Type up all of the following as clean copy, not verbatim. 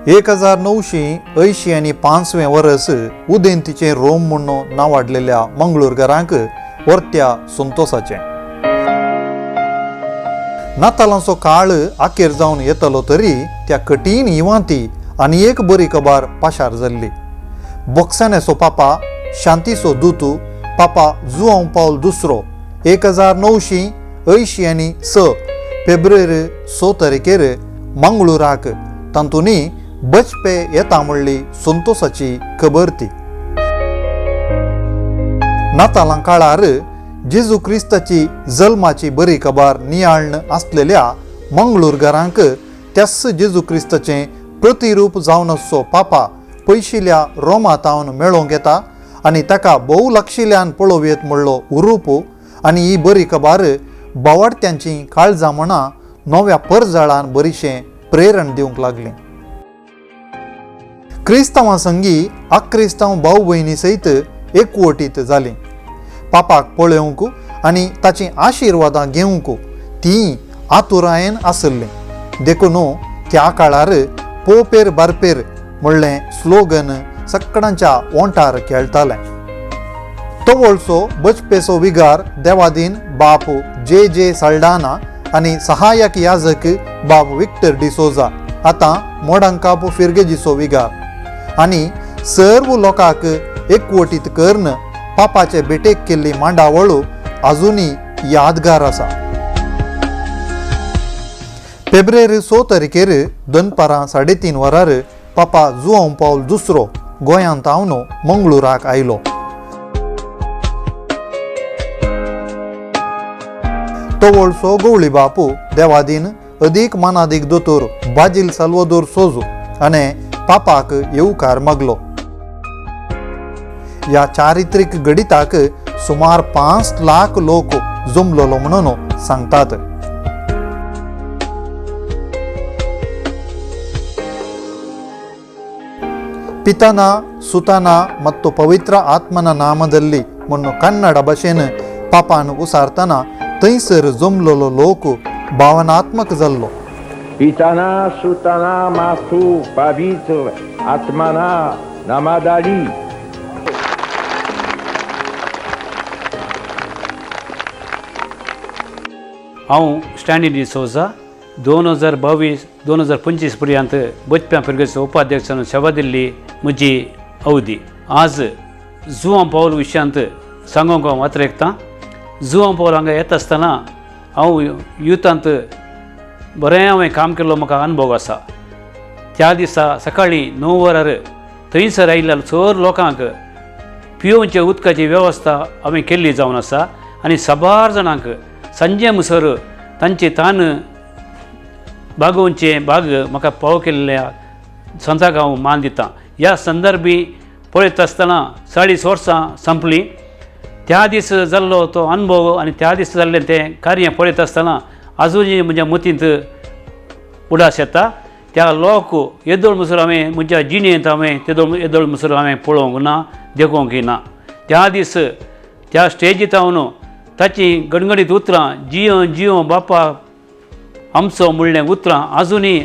1985 आनी 5वें वरस उदेंतीचें रोम म्हूण नांवाडलेल्या मंगळूरकारांक वर्त्या संतोसाचें. नातालांचो काळ आखेर जावन येतलो तरी त्या कठीण इवांती आनी एक बरी खबर पाशार जाल्ली. बोक्सानेचो पापा, शांतीचो दूत पापा जुआंव पावल दुसरो 1986 फेब्रुवारी 6 तारखेर मंगळूराक तातूंनी बचपे येता म्हणली संतोसाची खबर ती. नातालां काळार जेजू क्रिस्ताची जल्माची बरी खबर नियाळण आसलेल्या मंगळूरकारांक त्याच जेजू क्रिस्ताचें प्रतिरूप जावन आसचो पापा पयशिल्या रोमातावन मेळोवंक येता आनी ताका भोव लागशिल्ल्यान पळोवयेत म्हणलो उरूप आनी ही बरी खबर बावडत्यांची काळजां म्हणां नव्या परजळान बरीशें प्रेरण दिवंक लागलें. क्रिस्तांवां संगी अक्रिस्तांव भाव भयणी सयत एकवटीत जालीं. पापाक पळोवंक आनी ताचीं आशिर्वादां घेवंक तीं आतुरायेन आसलीं. देखून त्या काळार पोपेर बारपेर म्हणलें स्लोगन सगळ्यांच्या ओंठार खेळटालें. तवळचो बचपेचो विगार देवादीन बाप जे जे साल्डाना आनी सहायक याजक बाब विक्टर डिसोजा आतां मोडांकाप फिरगेजीचो विगार आनी सर्व लोकांक एकवटीत करून पापाचे भेटेक केल्ली मांडावळ अजुनूय यादगार आसा. फेब्रुवारी 6 तारखेर दनपारां 3:30 वरार पापा जुआंव पावल दुसरो गोंयांत हांव मंगळूराक आयलो. तवळचो गवळी बापू देवादीन अदीक मानादीक दोतोर बाजील साल्वादोर सोजू आनी पापाक येवकार मागलो. ह्या चारित्रीक घडिताक सुमार 5 लाख लोक जमलोलो म्हणून सांगतात. ಪಿತನ ಸುತನ ಮತ್ತು ಪವಿತ್ರ ಆತ್ಮನ ನಾಮದಲ್ಲಿ म्हणून कन्नड भाशेन पापान उसारतना थंयसर जमलोलो लोक भावनात्मक जाल्लो. पिताना सुताना माथू पवित्र आत्मना नामादाली. हांव स्टॅनली डिसोजा 2022-2025 पर्यंत बचप्यां फिरगेचो उपाध्यक्षान सेवा दिल्ली म्हजी अवधी. आज जुआंव पावल विशयांत सांगूंक हांव वातरेकतां. जुआंव पावल हांगा येता आसतना हांव युथांत बरें हांवें काम केल्लो म्हाका अनुभव आसा. त्या दिसा सकाळीं 9 वरार थंयसर आयिल्ल्या चड लोकांक पियोवच्या उदकाची वेवस्था हांवें केल्ली जावन आसा आनी साबार जाणांक सांजे मुसर तांचे तान बागोवचें बाग म्हाका पाव केल्ल्या संताक हांव मान दितां. ह्या संदर्भी पळयता आसतना 40 वर्सां संपलीं. त्या दीस जाल्लो तो अनुभव आनी त्या दीस जाल्लें तें कार्य पळयता आसतना आजुनूय म्हज्या मतींत उडास येता. त्या लोक येदोळ मुसर हांवें म्हज्या जिणेंत हांवें तेदोळ येदोळ मुसर हांवें पळोवंक ना, देखोवंकय ना. त्या दीस त्या स्टेजीत हांव ताचीं गणगणीत उतरां जियो जियो बापा आमचो म्हणलें उतरां आजुनूय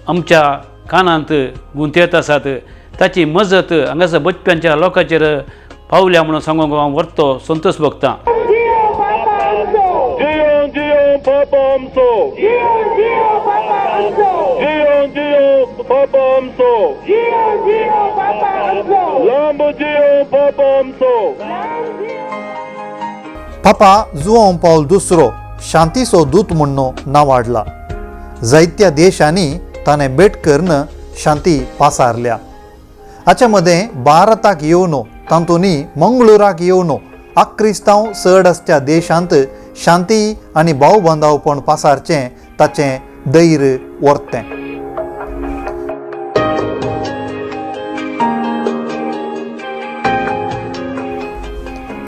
आमच्या कानांत गुंतयत आसात. ताची मजत हांगासर बचप्यांच्या लोकांचेर पावल्या म्हणून सांगूंक हांव वर्तो संतोश भोगतां. पापा जुआंव पावल दुसरो शांतीचो दूत म्हणून नांवाडला. जायत्या देशांनी ताणें भेट करून शांती पासारल्या. हाचे मदें भारताक येवन तातूंनी मंगळूराक येवन अक्रिस्तांव चड आसच्या देशांत शांती आनी भाव बांदावपण पासारचें ताचें धैर्य वर्तें.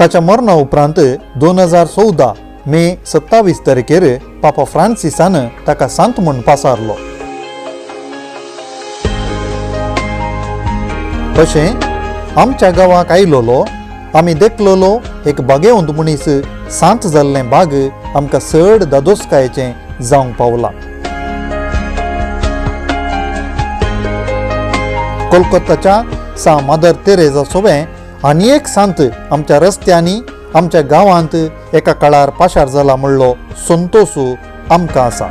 ताच्या मरणा उपरांत 2014 मे 27 तारखेर पापा फ्रांसिसान ताका सांत म्हूण पासारलो. तशें आमच्या गांवाक आयलोलो आमी देखलोलो एक बागेवंत मनीस सांत जाल्लें बाग आमकां चड दादोसकायेचें जावंक पावलां. कोलकाताच्या सा मदर तेरेजा सोबें आनी एक सांत आमच्या रस्त्यांनी आमच्या गांवांत एका काळार पाशार जाला म्हणलो संतोशू आमकां आसा.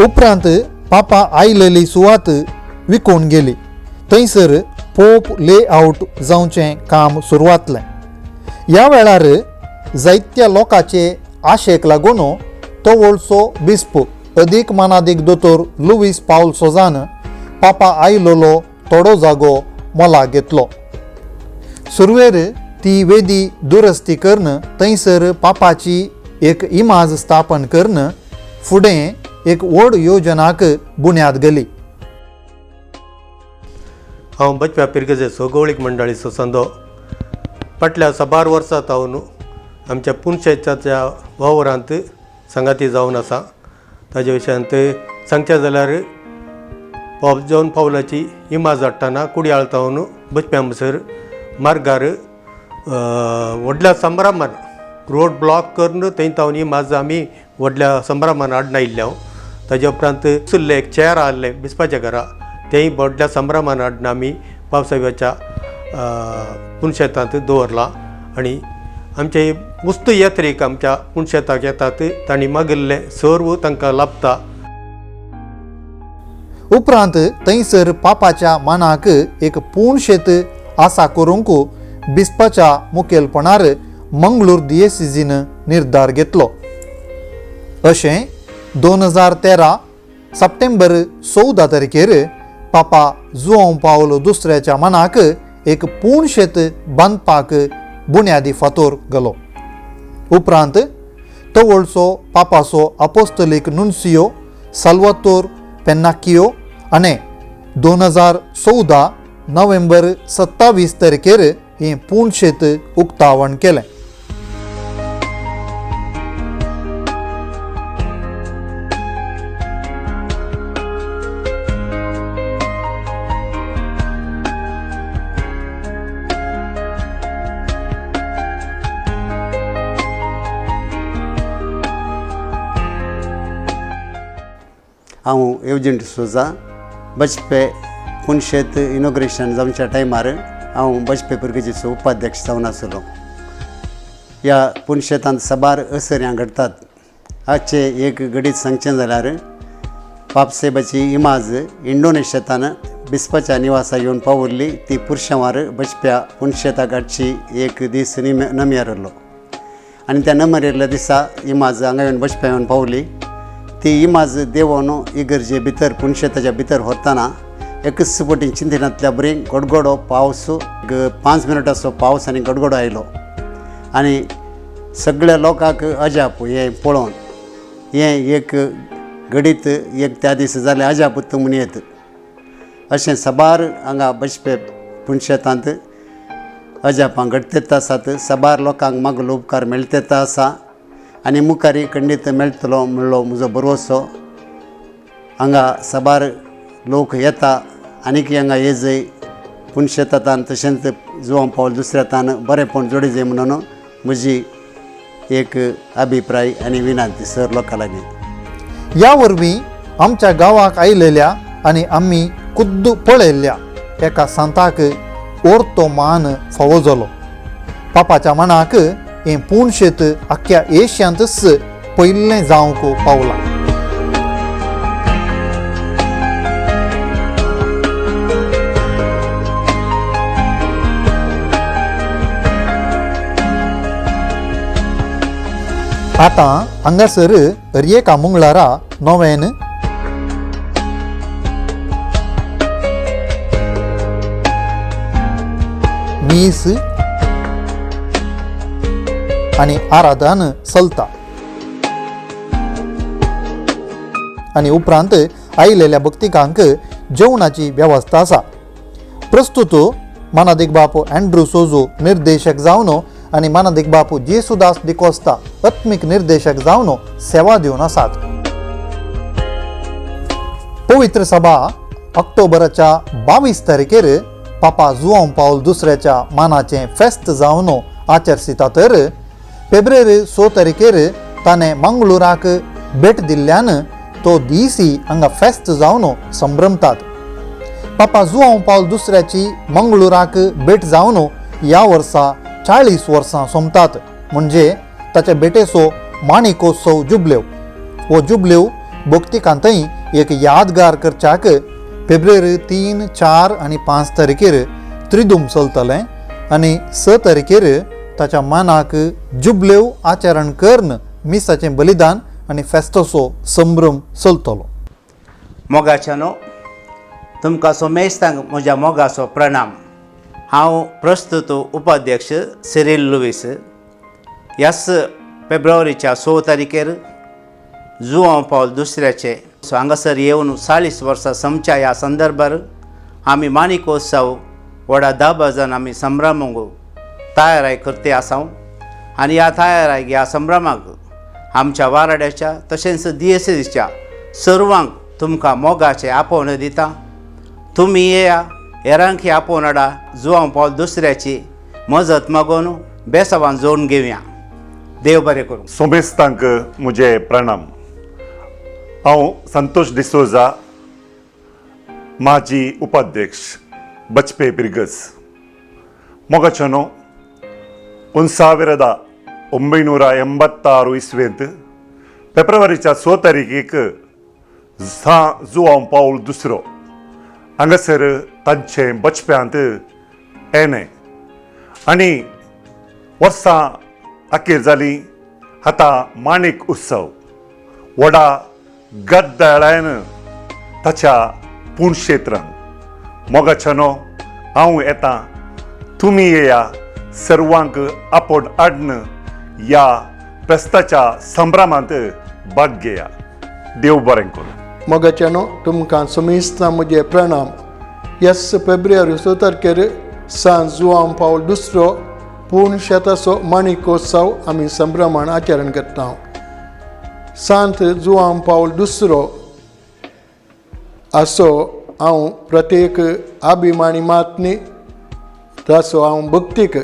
उपरांत पापा आयलेली सुवात विकून गेली. थंयसर पोप लेआवट जावचें काम सुरवातलें. ह्या वेळार जायत्या लोकांचे आशेक लागून तवळचो बिस्प अदीक मानादीक दोतोर लुवीस पावल सोजान पापा आयलोलो थोडो जागो मोला घेतलो. सुरवेर ती वेदी दुरस्ती करून थंयसर पापाची एक इमाज स्थापन करून फुडें एक व्हड योजनाक बुन्याद गेली. हांव बचप्या पिरगजेचो गवळीक मंडळीचो संदो फाटल्या साबार वर्सां तावन आमच्या पुनशेच्या वावरांत सांगाती जावन आसा. ताजे विशयांत सांगचें जाल्यार पोप जॉन पावलाची इमाज हाडटना कुडयाळ तावन बचप्या म्हणसर मार्गार व्हडल्या संभ्रमान रोड ब्लॉक करून थंय तावन इमाज आमी व्हडल्या संभ्रमान हाडून आयिल्ले. ताजे उपरांत सुल्ले एक चेर आहले बिस्पाच्या घरा तेंय व्हडल्या संभ्रमान हाडून आमी पावसाच्या पुनशेतांत दवरलां. आनी आमचे मुस्त यात्रीक आमच्या पुनशेताक येतात तांणी मागिल्लें सर्व तांकां लाभता. उपरांत थंयसर पापाच्या मानाक एक पूण शेत आसा करूंक बिस्पाच्या मुखेलपणार मंगळूर दियेसिजीन निर्धार घेतलो. अशें 2013 सप्टेंबर 14 तारखेर पापा जुआंव पावलो दुसऱ्याच्या मनाक एक पूण शेत बांदपाक बुन्यादी फातोर गेलो. उपरांत तवळचो पापाचो अपोस्तलीक नुन्सियो साल्वातोर पेन्नाकियो आनी 2014 नोव्हेंबर 27 तारखेर हें पूण शेत उक्तावण केलें. हांव एवजन डिसोजा बजपे पुनशेत इनॉग्रेशन जावच्या टायमार हांव बजपे पुर्तुगेजीचो उपाध्यक्ष जावन आसलो. ह्या पुनशेतांत साबार असऱ्यां घडटात. हाचे एक घडीत सांगचें जाल्यार पापसाहेबाची इमाज इंडोनेशियांत बिस्पाच्या निवासा येवन पावल्ली ती पुरशांवार बजप्या पुनशेताक हाडची एक दीस नमयार उरलो आनी त्या नमयार दिसा इमाज हांगा येवन बजप्या येवन पावली. ती इमाज देवोन इगर्जे भितर पुनशेताच्या भितर व्हरतना एकच पटी चिंतनांतल्या बरी गडगडो पावस 5 मिनटाचो पावस आनी गडगडो आयलो आनी सगळ्या लोकांक अजाप हें पळोवन हें एक घडीत एक त्या दीस जालें अजाप म्हूण येत. अशें साबार हांगा बजपे पुनशेतांत अजापां घडतेत आसात. साबार लोकांक मागलो उपकार मेळतेत आसा आनी मुखारी खंडीत मेळटलो म्हणलो म्हजो भरवसो. हांगा साबार लोक येता आनीक हांगा येजय पुनशेतान तशेंच जुआंव पावल दुसऱ्या बरेंपण जोडी जाय म्हणून म्हजी एक अभिप्राय आनी विनंती सर लोकां लागीं. ह्या वरवीं आमच्या गांवाक आयलेल्या आनी आमी खुद्द पळयल्ल्या एका सांताक ओर्तो मान फावो जालो. पापाच्या मनाक हें पूण शेत आख्ख्या एशियांतच पयलें जावंक पावलां. आतां हांगासर एका मंगळारा नोवेन मीस आनी आराधन चलता आनी उपरांत आयिल्ल्या भक्तिकांक जेवणाची वेवस्था आसा. प्रस्तुत मानादीक बापू अँड्रू सोजो निर्देशक जावन आनी मानादीक बापू जेसुदास डिकोस्ता आत्मीक निर्देशक जावन सेवा दिवन आसात. पवित्र सभा ऑक्टोबराच्या 22 तारखेर पापा जुआंव पावल दुसऱ्याच्या मानाचें फेस्त जावन आचरसिता तर फेब्रुवारी 6 तारखेर ताणें मंगळुराक भेट दिल्ल्यान तो दीसय हांगा फेस्त जावन संभ्रमतात. पापा जुआंव पावल दुसऱ्याची मंगळुराक भेट जावन ह्या वर्सा 40 वर्सां सोंपतात, म्हणजे ताच्या भेटेचो माणिकोत्सव जुबलेव. हो जुबलेव भक्तिकांतय एक यादगार करच्याक फेब्रुवारी 3, 4 आनी 5 तारखेर त्रिदूम चलतलें आनी 6 तारखेर ताच्या मानाक जुबलेव आचरण करून मिसाचें बलिदान आनी फेस्ताचो संभ्रम चलतलो. मोगाच्यानो, तुमकां सोमेस्तांक म्हज्या मोगाचो प्रणाम. हांव प्रस्तुत उपाध्यक्ष सिरील लुवीस. ह्याच फेब्रुवारीच्या 6 तारखेर जुआंव पावल दुसऱ्याचे हांगासर येवन 40 वर्सां समच्या ह्या संदर्भार आमी माणिकोत्सव व्हडा दबाजान आमी संभ्रमूंक तयाराय करते आसा. आनी ह्या तयाराय ह्या संभ्रमाक आमच्या वाराड्याच्या तशेंच दियेसेच्या सर्वांक तुमकां मोगाचें आपोवणें दिता. तुमी येया, हेरांक आपोवन हाडा. जुआंव पावल दुसऱ्याची मजत मागून बेसावान जोडून घेवया. देव बरें करूं. सोमेस्तांक म्हजे प्रणाम. हांव संतोष डिसोजा, माजी उपाध्यक्ष बचपे बिर्गज. मोगाचनो, 1986 इस्वेंत फेब्रुवारीच्या 6 तारखेक जुआंव पावल दुसरो हांगासर तांचे बचप्यांत येणें आनी वर्सां अखेर जाली. आतां माणिक उत्सव व्हडा गद्दाळ्यान ताच्या पूण क्षेत्रान. मोगाच्यानो, हांव येता, तुमी येया. सर्वांक आपोवन हाडून ह्या फेस्ताच्या संभ्रमांत भाग घेया. देव बरें करूं. मोगाच्यानो, तुमकां सुमेस्तां म्हजे प्रणाम. येस फेब्रुवारी 6 तारखेर सांत जुआंव पावल दुसरो पूण शेताचो माणिकोत्सव आमी संभ्रमान आचरण करता. सांत जुआंव पावल दुसरो असो हांव प्रत्येक अभिमानी मातनी ताचो हांव भक्तीक.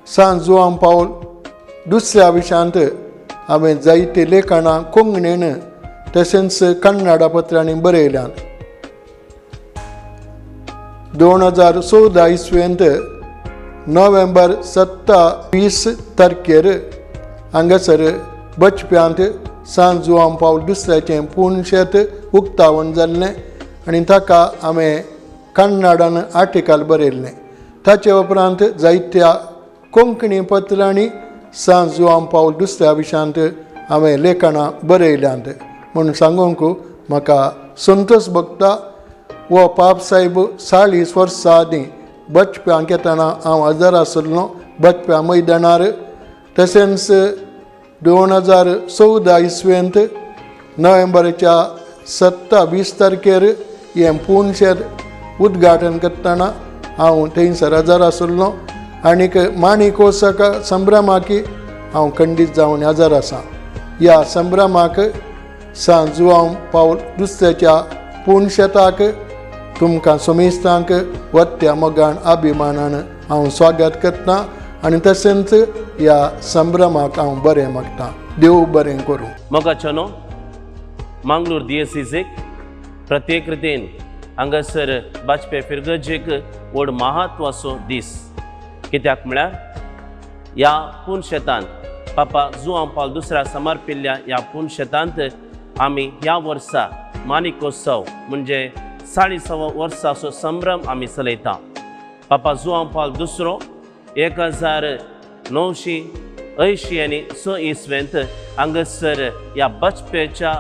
सांत जुआंव पावल दुसऱ्या विशयांत हांवें जायतीं लेखनां कोंकणीन तशेंच कन्नडा पत्रांनी बरयल्यात. 2014 इसवेंत नोव्हेंबर 27 तारखेर हांगासर बचप्यांत सांत जुआंव पावल दुसऱ्याचें पूण शेत उक्तावण जाल्लें आनी ताका हांवें कन्नडान आर्टिकल बरयल्लें. ताचे उपरांत जायत्या कोंकणी पत्रांनी सांत जुआंव पावल दुसऱ्या विशयांत हांवें लेखनां बरयल्यांत म्हूण सांगूंक म्हाका संतोश भोगता. हो पाप साहेब 40 वर्सां आदीं बचप्यांक येतना हांव हजर आशिल्लो बचप्या मैदानार. तशेंच 2014 इसवेंत नोव्हेंबराच्या 27 तारखेर हें पूण शेत उद्घाटन करतना हांव थंयसर हजर आशिल्लो आनीक माणिकोत्सव संभ्रमाक हांव खंडीत जावन हजर आसा. ह्या संभ्रमाक सांत जुआंव पावल दुसऱ्याच्या पूण शेताक तुमकां सोमेस्तांक वत्या मोगान अभिमानान हांव स्वागत करता आनी तशेंच ह्या संभ्रमाक हांव बरें मागता. देव बरें करूं. मोगाच्यानो, मांगलोर दियेसीक प्रत्येक रितीन हांगासर बाजपे फिरगर्जेक व्हड महत्वाचो दीस. कित्याक म्हळ्यार ह्या पूण शेतांत पापा जुआंव पावल दुसऱ्या समर्पिल्ल्या ह्या पूण शेतांत आमी ह्या वर्सा माणिकोत्सव म्हणजे 40 वर्साचो संभ्रम आमी चलयता. पापा जुआंव पावल दुसरो 1986 इसवेंत हांगासर ह्या बचपेच्या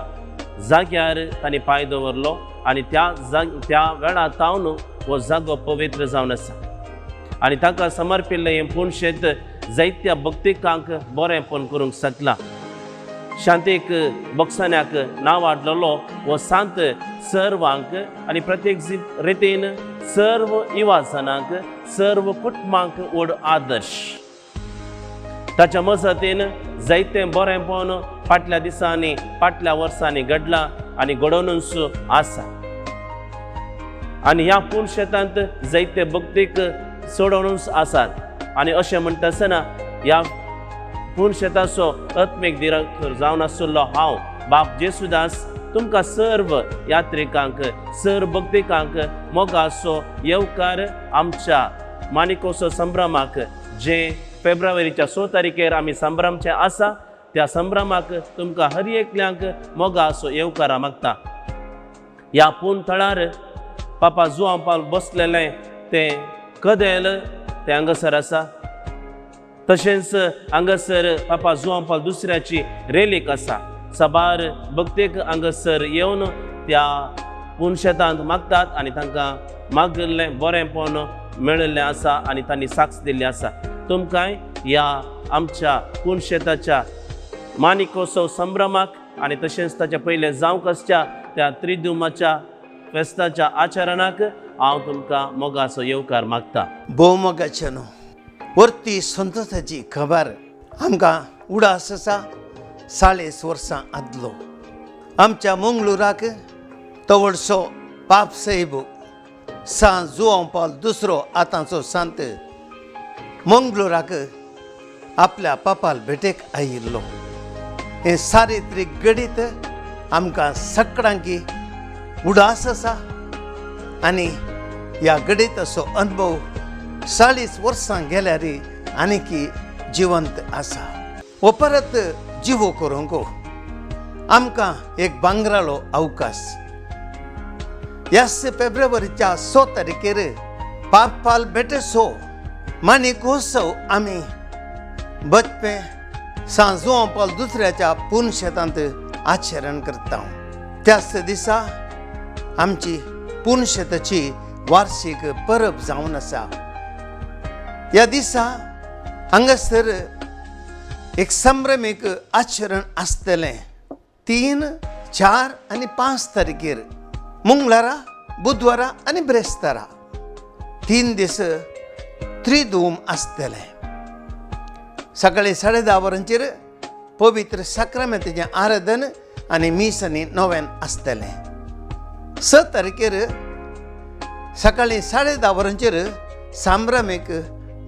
जाग्यार तांणी पांय दवरलो आनी त्या वेळा तावन हो जागो पवित्र जावन आसा आनी ताका समर्पिल्लें हें पूण शेत जायत्या भक्तिकांक बरेंपण करूंक शकलां. शांतीक बक्षाण्याक नांव हाडलेलो हो सांत सर्वांक आनी प्रत्येक रितीन सर्व युवाजनांक, सर्व कुटुंबांक व्हड आदर्श. ताच्या मजतीन जायतें बरेंपण फाटल्या दिसांनी, फाटल्या वर्सांनी घडलां आनी घडोवनूच आसा आनी ह्या पूण शेतांत जायते भक्तीक सोडोवनूच आसात. आनी अशें म्हणटा आसतना ह्या पूण शेताचो आत्मीक दिरक्तर जावन आशिल्लो हांव बाब जेसुदास. तुमकां सर्व यात्रिकांक सर्व भक्तिकांक मोगाचो येवकार आमच्या माणिकोत्सव संभ्रमाक जे फेब्रुवारीच्या 6 तारखेर आमी संभ्रमचे आसा त्या संभ्रमाक तुमकां हर एकल्यांक मोगाचो येवकार मागता। ह्या पूण थळार पापा जुआंव पावल बसलेलें तें कदेल तें हांगासर आसा। तशेंच हांगासर पापा जुआंव पावल दुसऱ्याची रेलीक आसा। साबार भक्तीक हांगासर येवन त्या पुनशेतांत मागतात आनी तांकां मागिल्लें बरेंपण मेळिल्लें आसा आनी तांणी साक्ष दिल्ली आसा। तुमकांय ह्या आमच्या पुनशेताच्या माणिकोत्सव संभ्रमाक आनी तशेंच ताच्या पयलें जावंक आसच्या त्या त्रिदुमाच्या फेस्ताच्या आचरणाक हांव तुमकां मोगाचो येवकार मागता। भोव मोगाचे न्हू वरती संतोशाची खबर आमकां उडास आसा। 40 वर्सां आदलो आमच्या मंगळुराक तो व्हडसो पाप साहेब सां जुआंव पावल दुसरो आतांचो सांत मंगळुराक आपल्या पापाल भेटेक आयिल्लो। हें चारित्रीक घडीत आमकां सगळ्यांकी उडास आसा आनी ह्या घडीताचो अनुभव 40 वर्सां गेल्यार आनीकी जिवंत आसा। हो परत जिवो करूंक आमकां एक भांगरालो अवकाश। ह्याच फेब्रुवारीच्या 6 तारखेर पापाल भेटेचो माणिकोत्सव आमी बचपे सां जुआंव पावल दुसऱ्याच्या पुनशेतांत आचरण करता। त्याच दिसा आमची पुनशेताची वार्षिक परब जावन आसा। ह्या दिसा हांगासर एक संभ्रमीक आचरण आसतलें। 3, 4 आनी 5 तारखेर मंगळारा, बुधवारा आनी ब्रेस्तारा 3 दीस त्रिधूम आसतलें। सकाळी 10:30 वरांचेर पवित्र साक्रामेंताचें आराधन आनी मीस आनी नोवेन आसतलें। 6 तारखेर सकाळी 10:30 वरांचेर संभ्रमीक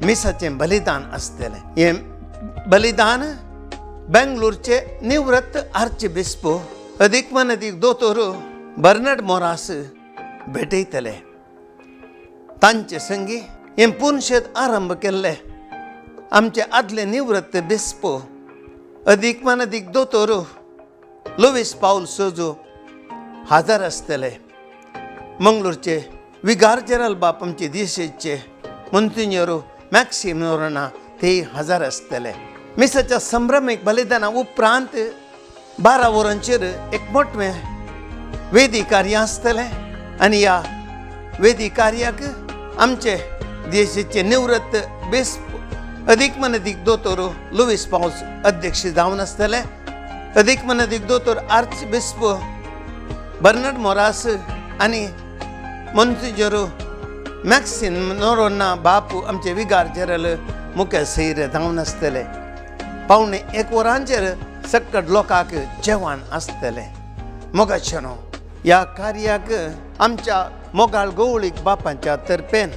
मिसाचें बलिदान आसतलें। हें बलिदान बेंगलोरचे निवृत्त आर्चबिस्प अदीक मनदीक दोतोर बर्नर्ड मोरास भेटयतले। तांचे संगी हें पुनशेत आरंभ केल्ले आमचे आदले निवृत्त बिस्प अदीक मनदीक दोतोर लुवीस पावल सोजो हाजर आसतले। मंगलोरचे विगार जनरल बाप आमचे दिशेचे मोन्सिन्योर मॅक्सिम नोरोना ते हजर आसतले। मिसाच्या संभ्रमीक बलिदाना उपरांत 12 वरांचेर एक मोटवें वेदी कार्य आसतलें आनी ह्या वेदी कार्याक आमचे देशाचे निवृत्त बिस्प अदीक मनदीक दोतोर लुवीस पावस अध्यक्ष जावन आसतले। अदीक मनदीक दोतोर आर्च बिस्प बर्नर्ड मोरास आनी मोन्सिन्योर मॅक्सिम नोरोना बापू आमचे विगार जनरल मुखेल सैरे जावन आसतले। 12:45 वरांचेर सक्कड लोकांक जेवण आसतलें। मोगाचे न्हू ह्या कार्याक आमच्या मोगाळ गवळीक बापांच्या तर्फेन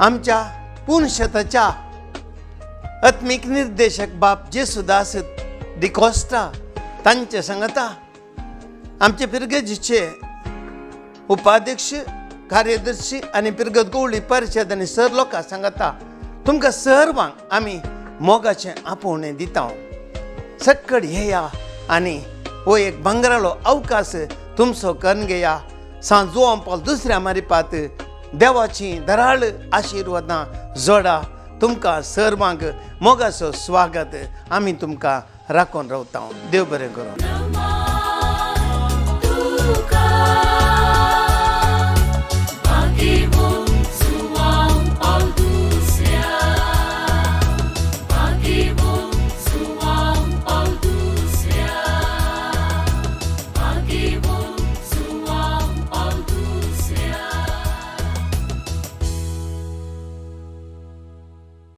आमच्या पुनशेताच्या आत्मीक निर्देशक बाप जेसुदास डिकोस्टा तांचे सांगता आमचे पिरगजीचे उपाध्यक्ष कार्यदर्शी आनी पिरगत गवळी परिशद आनी सर लोकां सांगता तुमकां सर्वांक आमी मोगाचें आपोवणें दिता। सक्कड येया आनी हो एक भांगरालो अवकाश तुमचो करून घेया। सां जुआंव पावल दुसऱ्या मारिपात देवाची दराळ आशिर्वादां जोडा। तुमकां सर्वांक मोगाचो स्वागत आमी तुमकां राखून रावता। देव बरें करूं।